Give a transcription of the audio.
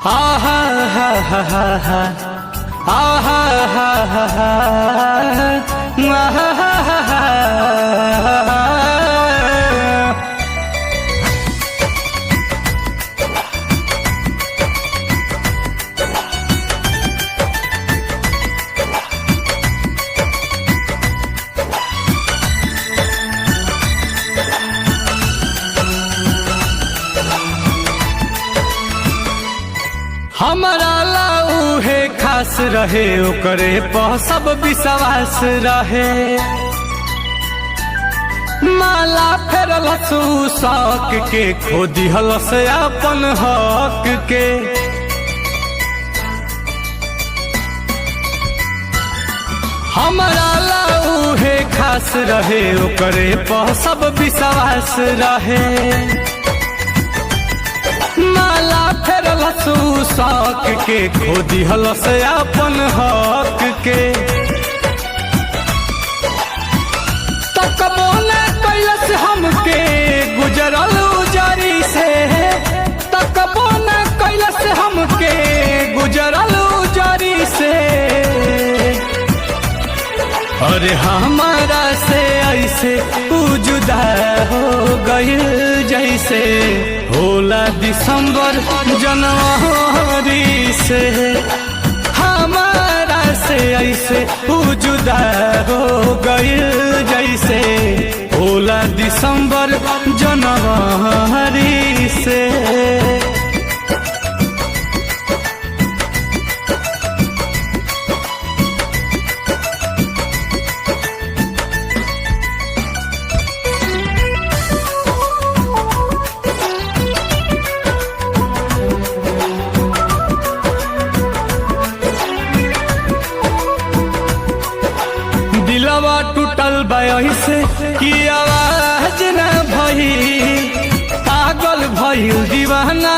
हा हा हा हा हा हा हा हा हा हा हा हा हा हा। हमारा ला उहे खास रहे, ओकरे पर सब विश्वास रहे। माला फेरल शौक के, खो दिहल से अपन हक के। हमारा ला उहे खास रहे, ओकरे पर सब विश्वास रहे। माला फेरल शौक के, खो दिहल से अपन हक के। तकबो न कैलस हमके गुजरल उजरी से, तकबो न कैलस हमके गुजरल उजरी से। अरे हमारा से ऐसे उ जुदा हो गइल जैसे होला दिसंबर जनवरी से। हमारा से ऐसे उ जुदा हो गइल जैसे होला दिसंबर जनवरी से। दिलवा टूटल से कि आवाज न भई, पागल भइल दीवाना